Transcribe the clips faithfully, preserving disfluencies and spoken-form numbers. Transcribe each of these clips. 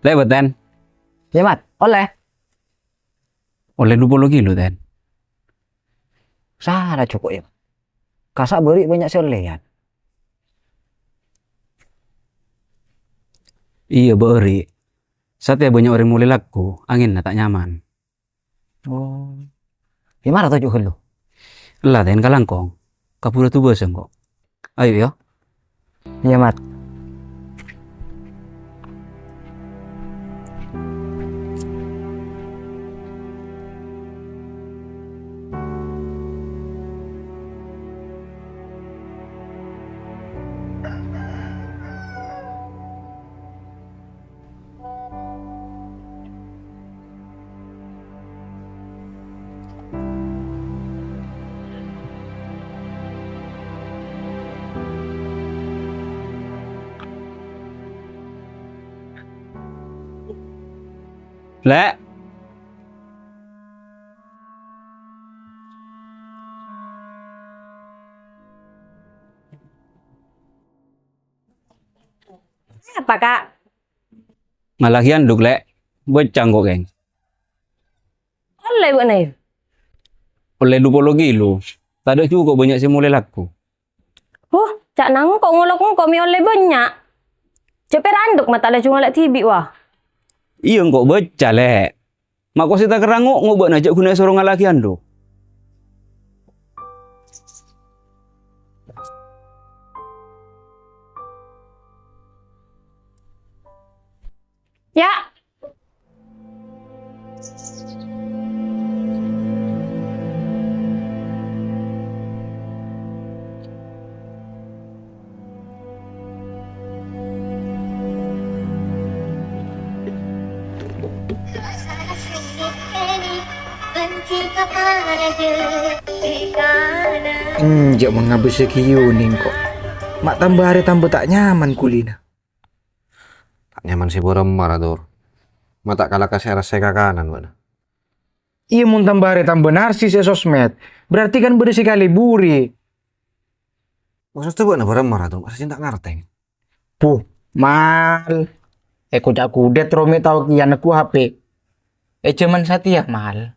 Lè', bâ', Ten. Iyâ, Mat. Ollè? Ollè dupolo kilo, Ten. Sara jhuko', yâ, Mat. Kassa' bâri' bânnya' sè ollèyan. Iyâ, bâri'. Satèya bânnya' orèng molè lagghu, angènna ta' nyaman. Oh. È mara toju' ghâllu? Ella, Ten, ka langkong. Kabhuru adhubâ sèngko'. Ayo, yâ. Iyâ, Mat. Lè'. Apa, Ka'? Ngalaghiyân, Duk, Lè'. Bâcca engko', Kèng. Ollè bâ'na, yâ? Ollè dupolo kilo. Tadâ' jhuko' bânnya' sè molè lagghu. Huh, ca'na engko' ngolok engko' mè' ollè bânnya'. Jhâ' pèra' anduk mata laju ngala' dhibi', wah. Iyâ, engko' bâcca, Lè'. Ma' kosè ta' kerrango' ngo' bâ'na jhâ' ghun èsoro ngalaghiyân, Duk. Yâ. Enjâ' mon ngabâssaghi Yuni engko'. Ma' tamba arè tamba ta' nyaman kulina. Ta' nyaman sè bârâmma, Ra, Dur. Ma' ta' kala ka sè arassa è kakanan bâ'na. Iyâ, mon tamba arè tamba narsis è sosmed, berarti kan bâdâ sè èkalebbhuri. Maksodda bâ'na bârâmma, Ra, Dur? Masa sè ta' ngartè? Buh, Mal. Èkoca' kodhât ro mè' tao kèya neggu' H P. È jhâman satèya, Mal,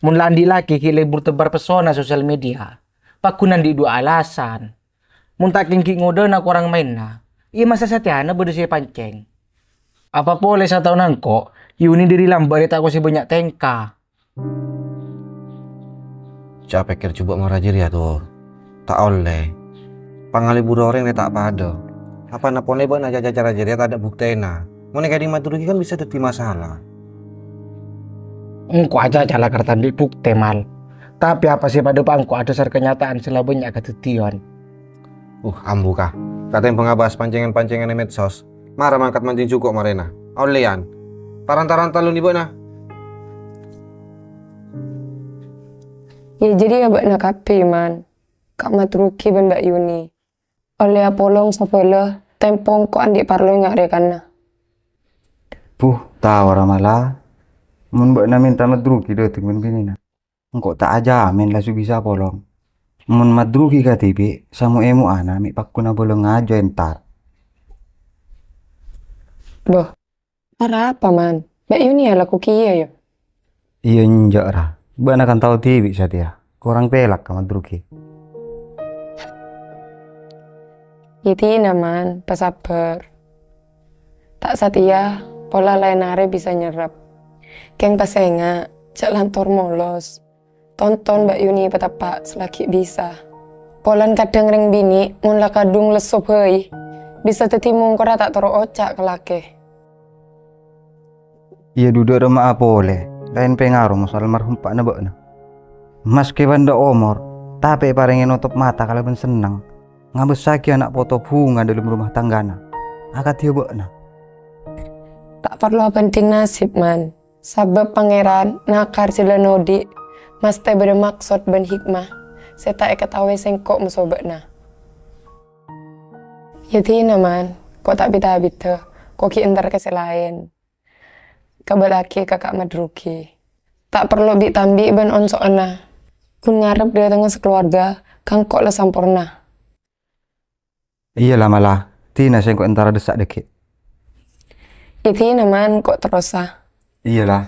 mon la andi' lakè ghi' lebur tebbar pessona sosial media, paggun andi' duwâ' alasan. Mon ta' kèng ghi' ngodâna korang maènna, iyâ masa satèyana bâdâ sè èpancèng. Apa polè sataona engko', Yuni dâri lambâ' rè ta' kosè bânnya' tèngka. Ca' pèkkèr jhubâ' mara jârèya, Dur. Ta' ollè. Pangalebbhurrâ orèng rè ta' padâ. Apana polè bâ'na ca'-, cara jârèya tadâ' buktèna. Mon èkadhing Madruki kan bisa dhâddhi masalah. Engko' acaca la karta andi' buktè, Mal. Tapè apa sè padâ pa engko' adhâsar kanyata'an sè la bânnya' kadhâddhiyân. Uh, ambu, Ka. Katèmbhâng abahas pancèngan-pancèngan è medsos, mara mangkat mancèng jhuko' marèna. Ollèyan. Parantaraan talon è bâ'na. Yâ, jârèya bâ'na kabbhi, Man. Ka' Madruki bân Mbak Yuni. Ollè apolong sabâlâ, tempo engko' andi' parlo nga' rèkanna. Buh, tao ra mala. Mon bâ'na mènta Madruki dâteng bân binèna. Engko' ta' ajâmèn langsung bisa apolong. Mon Madruki kadhibi', samo-emo'ana mè' paggun abâlâng ajâ entar. Boh, arapa, Man? Mbak Yuni alako kèya, yâ? Iyâ, enjâ', Ra. Bâ'na kan tao dhibi' satèya. Korang pèlak ka Madruki. Yâ dinah, Man, pasabbhâr. Ta' satèya, pola laèn arè bisa nyerrep. Kèng pas enga', jhâ' lantor molos. Tonton Mbak Yuni pateppa' salaghi bisa. Polana kadhâng rèng binè' mon la kadhung lesso bhâi, bisa dhâddhi mongkorra ta' toro' oca' ka lakè. Iyâ, duduk rema'a polè, laèn pèngaro mos almarhum eppa'na bâ'na. Maskè bândhâ omor, tapè èparèngè notop mata kalabân senneng, ngabâssaghi ana' poto bhunga dâlem rumah tanggana, akadhi bâ'na. Ta' parlo abhândhing nasib, Man. Sabâb Pangèran nakar jhâlân odi', mastè bâdâ maksod bân hikmah sè ta' èkataowè sèngko' moso bâ'na. Yâ dinah, Man, ko' ta' bit-abiddhâ, ko' ghi' entar ka sè laèn. Kabâlâghi ka Ka' Madruki. Ta' parlo bi'-tambi' bân on-so'onna. Ghun ngarep dâtengnga sakalowarga, ka engko' la samporna. Iyâ la mala, dinah sèngko' entara dessa' dhâggi'. Èdina, Man, ko' terrosa. Iyâ la.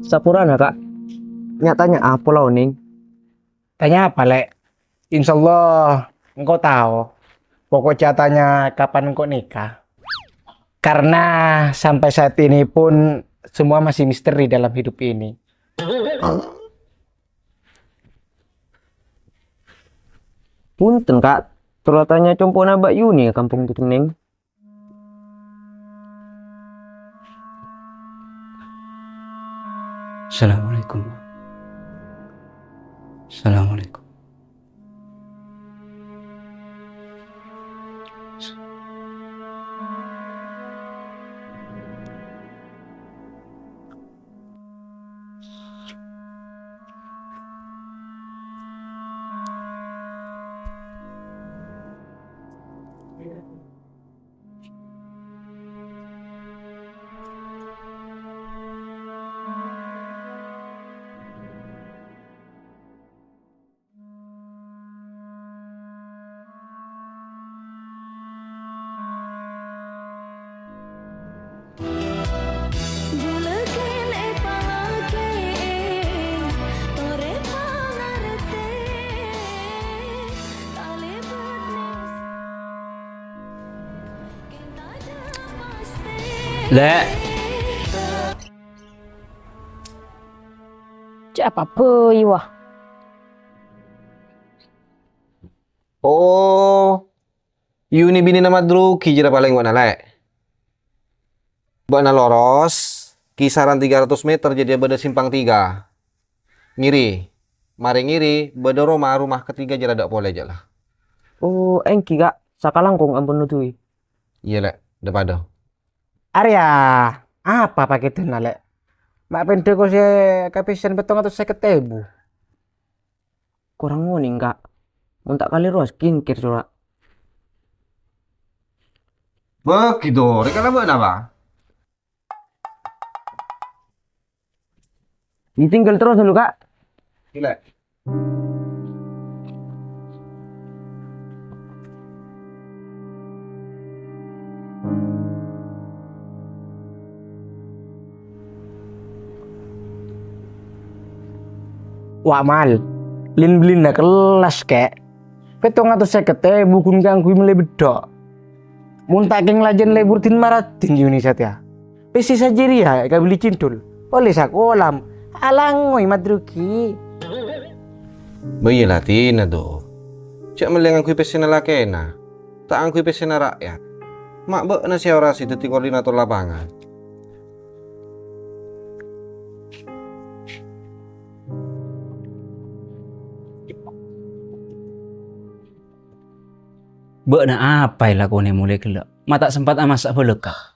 Saporana, Ka'. Nya-tanya apa la onèng? Tanya apa, Lè'? Insyaallah engko' tao. Pokok jâ' tanya kapan engko' nikah. Karena sampai saat ini pun semua masih misteri dalam hidup ini. Punten, Ka'. Terro tanya compo'na Mbak Yuni è kampong Tutungneng. Assalamualaikum. Assalamualaikum. Lè'. Cè' apa bhâi, wah? Oh, Yuni binèna Madruki jârèya palèng bâ'na, Lè'. Bâ'na loros, kisaran tiga ratus meter jârèya bâdâ simpang tiga. Ngèri, marè ngèri, bâdâ roma, roma ketiga jârèya dâ' polè jâ' la. Oh, èngghi, Ka', sakalangkong ampon nodhuwi. Iyâ, Lè', dâ' padâ. Arèya, apa pakèdhânna, Lè'? Ma' pendhâ kosè kapèssèna pèttong atos sèket èbu. Korang onèng, Ka'. Mon ta' kalèro, skincare, cora'. Bâ, ghi' torè' kala bâ'na, Pa'? Ditinggal terus dulu, Ka'. Gila. Wa' mal, lin-bellina kellas, Kè'. Pèttong atos sèket èbu ghun kaangghuy mellè beddhâ'. Mon ta' kèng lajân lebur din maraddhin Yuni satèya. Pèssè sajâ rèya èkabelli cindhul. Ollè sakola, alangoy Madruki. Bâ iyâ latèna, Do. Jhâ' mellè ngangghuy pèssèna lakèna, ta' ngangghuy pèssèna ra'yat. Ma' bâ'na sè ora sè dhâddhi koordinator lapangan. Bâ'na apa èlakonè molè ghellâ'? Ma' ta' sempat amassa' bâlâkka'.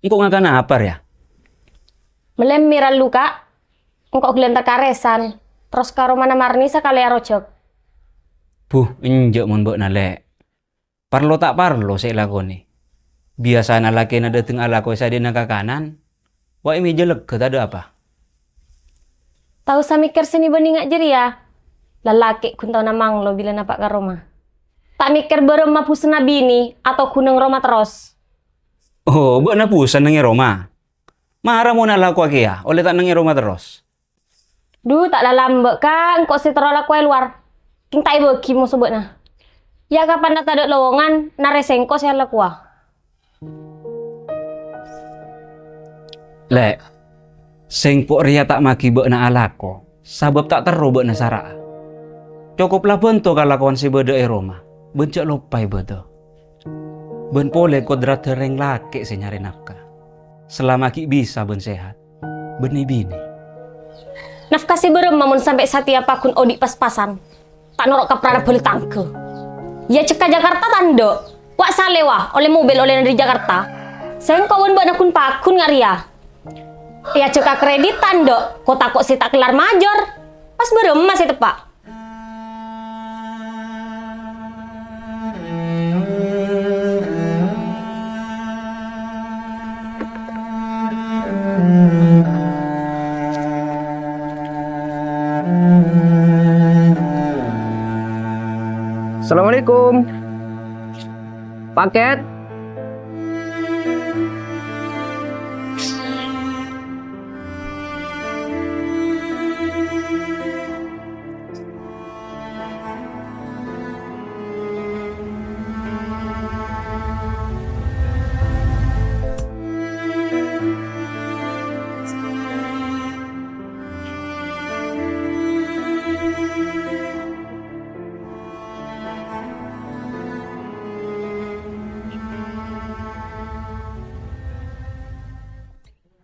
Engko' ngakana apa rèya? Mellè mè' rallu, Ka'. Engko' ghellâ' entar ka arèsan, terros ka romana Marni sakalè arojhâk. Buh, enjâ' mon bâ'na, Lè'. Parlo ta' parlo sè èlakonè. Biyasana lakèna dhâteng alako è sadhâjâna kakanan. Wa' è mèjâ lèghâ tadâ' apa. Ta' osa mèkkèr sè nè-bânnè nga' jârèya. Lalakè' ghun taona manglo bilâ napa' ka roma. Ta' mèkkèr bârâmma busenna binè atau ghun neng roma terros. Oh, bâ'na busen neng è roma? Mara mon alako kèya, ollè ta' neng è roma terros. Dhu, ta' lalambâ', Ka', engko' sè terro lako è lowar. Kèng ta' èbâghi moso bâ'na. Ya' kapanna tadâ' lowongan, narè sèngko' sè alakowa. Lè', sèngko' rèya ta' maghi bâ'na alako, sabâb ta' terro bâ'na sara'a. Cokop la bhânto kalakowan sè bâdâ è roma, bân jhâ' loppa ibâdâ. Bân polè kodraddhâ rèng lakè' sè nyarè nafka, salama ghi' bisa bân sehat. Bânnè binè. Nafka sè bârâmma mon sampè' satèya paggun odi' pas-pasan? Ta' noro' kaprana bâli tangghâ. Èajhâk ka Jakarta ta' endâ'? Wa' salèwa, ollè mobil ollèna dâri Jakarta. Sèngko' bân bâ'na ghun paggun nga' rèya. Èajhâk akrèditan, Dok. Ko tako' sè ta' kellar majâr. Pas bârâmma sè teppa'? Assalamualaikum. Paket.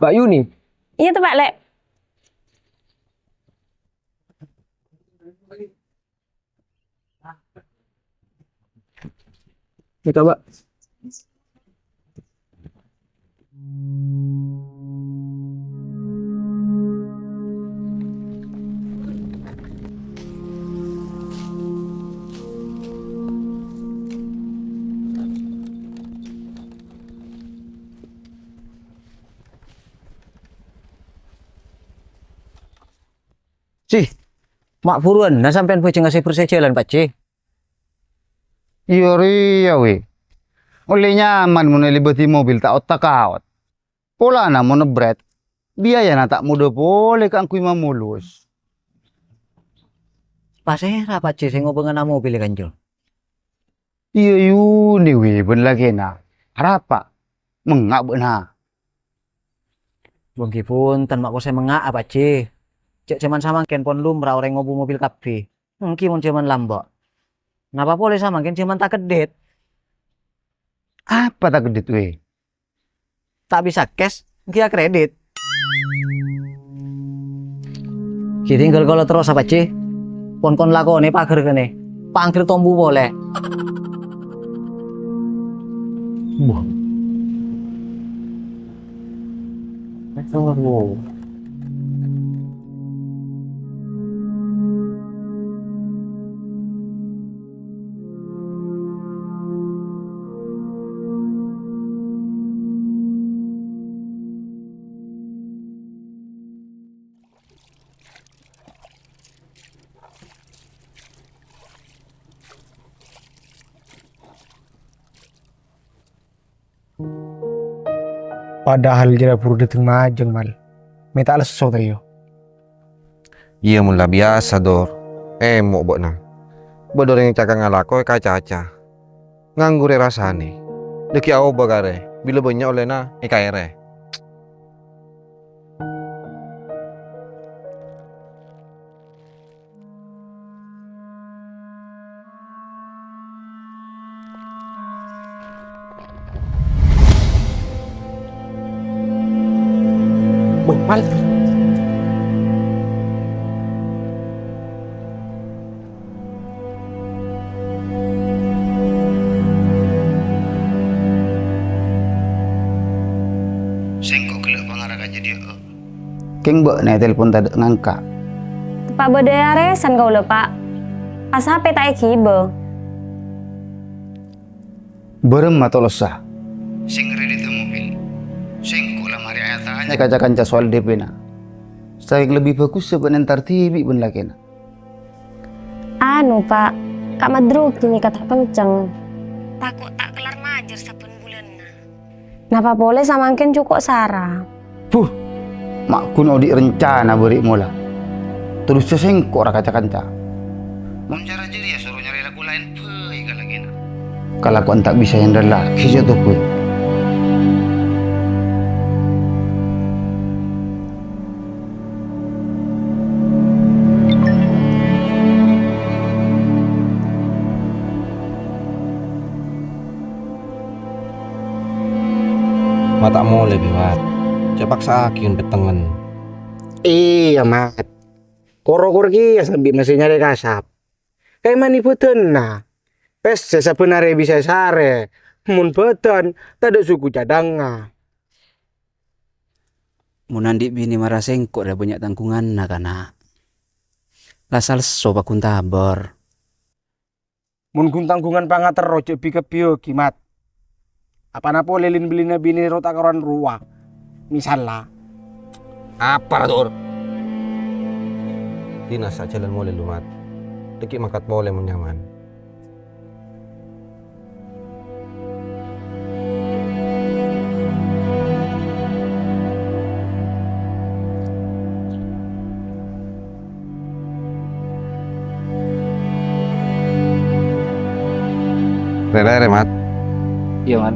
Mbak Yuni. Iyâ, to, Pak, Lè'. Nèka, Pak. Ci, ma' buruwânna sampèyan bhâjângnga sè bersè jhâlân, Pak Ci? Iyâ rèya, wè. Ollè nyaman mon èlèbâdhi mobil ta' otak-aot. Polana mon ebbhrât, biayana ta' modâ polè kaangghuy mamolus. Pasèra, Pak Ci, sè ngobângana mobil è kanca? Iyâ, Yuni, wè, bân lakèna. Arapa? Mengnga' bâ'na? Bânggi bhunten, ma' kosè mengnga'a, Pak Ji. Jhâ' jhâman samangkèn pon lumra orèng ngobu mobil kabbhi. Èngghi mon jhâman lambâ'. Napa polè samangkèn jhâman ta' keddhit? Apa ta' keddhit, wè? Ta' bisa cash, èngghi akredit. Ghi tinggal kala terros, Pak Ji. Pon-pon lakonè paghâr kènè. Pangghir tombu polè. Wah. Padahal jârèya buru dâteng majâng, Mal. Mè' ta' lesso, Trio. Iyâ, mon la biyasa, Dor. Èmo' bâ'na. Bâdâ orèng cakang alako èkacaca. Nganggur èrasanè. Dâgghi' aobâ karè, bilâ bânnya' ollèna èkaèrè. Wah, Mal. Sèngko' ghellâ' pangara ka jâdiyâ. Kèng bâ'na ètelpon tadâ' ngangka'. Teppa' bâdâ è arèsan kaulâ, Pa'. Pas HP ta' èghibâ. Bârâmma tolossa? Sè ngredit mobil. Sèngko' la marè atanya ka ca-kanca soal DP-na. Sareng lebbi bhâghussa bâ'na entar dhibi' bân lakèna. Anu, Pa', Ka' Madrugi nèka ta' kenceng. Tako' ta' kellar majâr sabbhân bulânna. Napa polè samangkèn cokop sara? Buh, ma' ghun odi' rencana bâri' mola. Terros sè sèngko' ra ka ca-kanca. Mon cara jârèya soro nyarè lako laèn bhâi ka lakèna. Kalakowan ta' bisa èyandarraghi sè tobu. Ma' ta' molè, Bi, Wat. Jhâ' paksa'aghi mon pettengngen. Iyâ, Mat. Kor-okor kèya sambi masè nyarè kasap. Ka'èmma bâdânna. Pèssè sabbhân arè bisa èsarè. Mon bâdân, tadâ' suku cadhângnga. Mon andi' binè mara sèngko' rè bânnya' tangghunganna, kana'. La salesso paggun tabâr. Mon ghun tangghungan pangaterro jhâ' bi-kabbhiyâghi, Mat. Apana polè lin-bellina binè ro ta' karowan rowa. Misalla. Apa, Tor? Dina sajhâlân molè, lu, Mat. Dâgghi' mangkat polè mon nyaman. Rè-rè, Mat. Iyâ, Mat.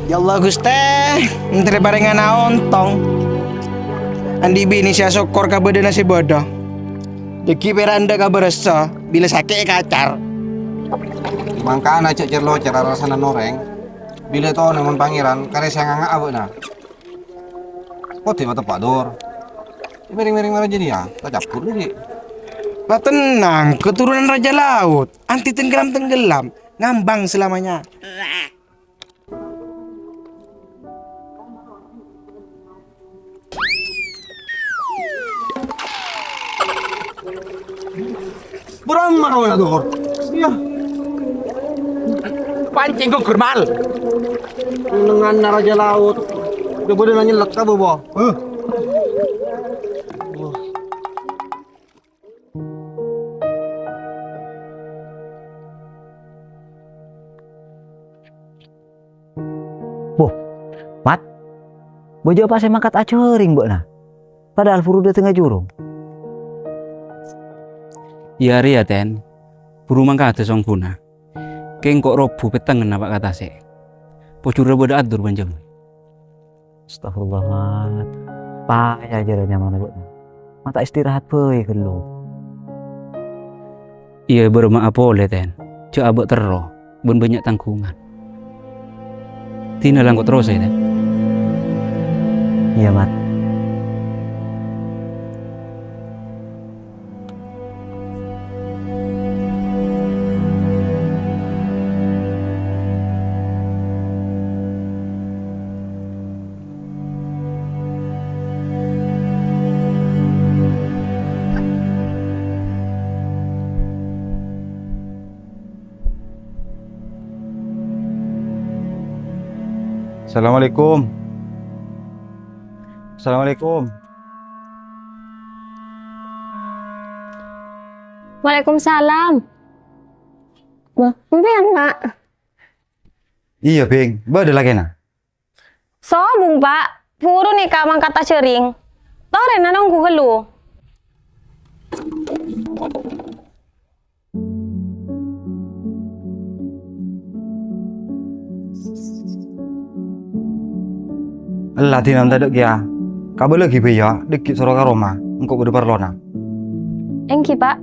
Ya Allah, Ghustè, èntarè parèngana ontong. Andi' binè sè asokkor ka bâdâna sè bâdâ. Dâgghi' pèra' endâ' ka bârâssa, bilâ sakè' èkacar. Mangkana jhâ' cer-locer arasana orèng. Bilâ tonè mon Pangèran karè sè nganga'a bâ'na. Kodhu pateppa', Dur. Mèrèng-mèrèng mara jârèya, ta' cabbhur lagi. La tennang, keturunan Raja Laut. Anti tenggelam-tenggelam, ngambang selamanya. Bârâmma rowa, Dur? Iyâ. Pancèng gugur, Mal. Nengnganna Raja Laut. Coba dia nanya lek apa, Bo? Huh? Wah, Mat. Bâjâ apa sè mangkat ajhâring bâ'na? Padahal buru dâtengnga jhurung. Iyâ, rèya, Ten. Buru mangkada songghuna. Kèng ko' robu pèttengnga napa' ka tasè'. Pojhurrâ bâdâ adur bân jhâman. Astagfirullah, Mat. Paya jârèya nyamana bâ'na. Mata istirahat bhâi ghâllu. Iyâ, bârâmma'a polè, Ten. Jhâ' abâ' terro, bân bânnya' tangghungan. Dina langko' terros, yâ, Ten. Iyâ, Mat. Assalamualaikum. Assalamualaikum. Waalaikumsalam. Wah, empèyan, Pak? Iyâ, Bhing. Bâdâ lakèna? Sobung, Pak. Buru nèka mangkat ajhâring. Torèna nongghu ghâllu. Ella, dina tadâ' kèya. Kabâlâghi bhâi, yâ, dâgghi' soro ka roma, engko' bâdâ parlona. Èngghi, Pak.